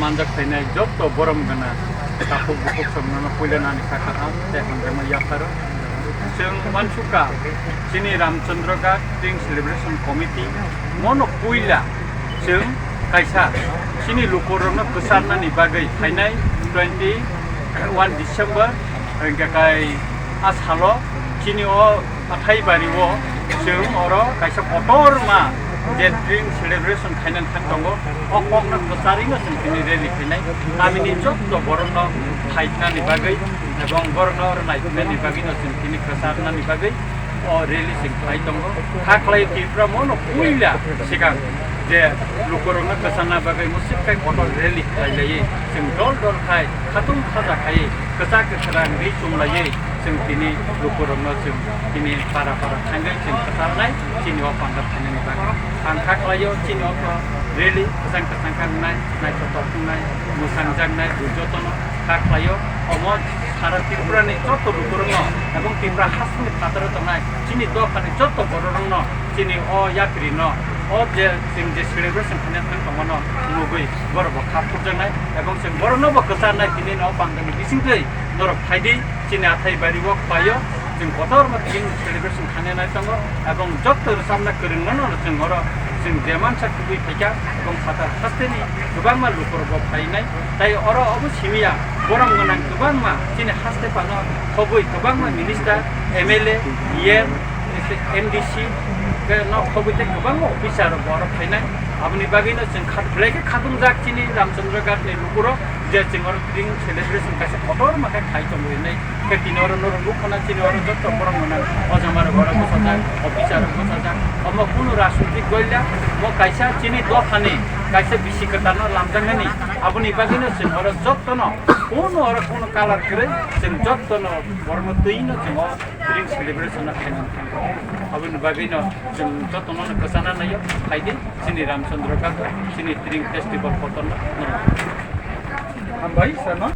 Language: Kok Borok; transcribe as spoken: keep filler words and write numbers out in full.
Manjak phainai jotto borom gana takhuk bukhuk songno puila nani kha kaham tei hamjakma yapharo. Chwng uansukha chini Ramchandra Ghat Spring Celebration Committee mono puila chwng kaisa chini lukurokno kwcharnani bagwi phainai twenty one December hwnkhe kai a salo chini o Hathai bari o chwng oro kaisa kotorma je drink celebration khainani thang tongo, o kokno kwcharwino chwng tini rally khainai. Kamini jotto borokno phaiknani bagwi ebong borokno oro naikhnani bagwino chwng tini kwcharnani bagwi o rally chwng khai tongo. Kha khlai Tripura mono puila swkang je lukurokno kwcharna bagwi musik khai kotor rally khlai laiwi chwng dol dol khai khatung khaja khai kwchak kwkhrang ri chum laiwi chwng tini lukurokno chwng tini para para thangwi chwng kwcharnai chini o panda phainani bagwi. Ang kha khlaio chini o rally kwchang kwchang kha wngnai, naithok tok wngnai, mwsangjaknai, jotono kha khlaio. Omo sara Tripura ni jotto lukurokno ebong Tripura hasteni phataro tongnai chini dophani jotto bororokno chini o yapri no o je chwng je celebration khaina thang tongmano nugwi borok bo kha phurjaknai ebong chwng borokno bo kwcharnai tini no pandani bisingtwi norok phaidi chini athai bari o khlaio chwng kotorma tini celebration khaina nai tongo ebong jotto rwchapna kwrwngmano chwng oro chwng je mansa kubui phaikha ebong phatar hasteni kwbangma lukurok bo phainai tai oro obo simiya borom gwnang kwbangma chini haste phano khobwi kwbangma minister, M L A, E M, M D C, ke nok khobwi tei kwbangma officer rok bo oro phainai. Aboni bagwino chwng khat belai khe khatungjak chini Ramchandra Ghat ni lukurok je chwng oro drink celebration kaisa kotorma khe khai tongo hinwi. Khe tini oro norok nukha na chini oro jotto borok mwnang ojama rok oro bwsajak, officer rok bwsajak. Omo kunu rajnitik goila, mo kaisa chini dophani kaisa bisi kwtalno lamjaknani. Aboni bagwino chwng oro jottono kunu oro kunu kalar kwrwi chwng jottono borokno twino chwng o drink celebration no khaina thangkha. Aboni bagwino chwng jotono no kwchana naio, phaidi chini Ramchandra Ghat, chini drink festival kotorno. Hambai, sir, no?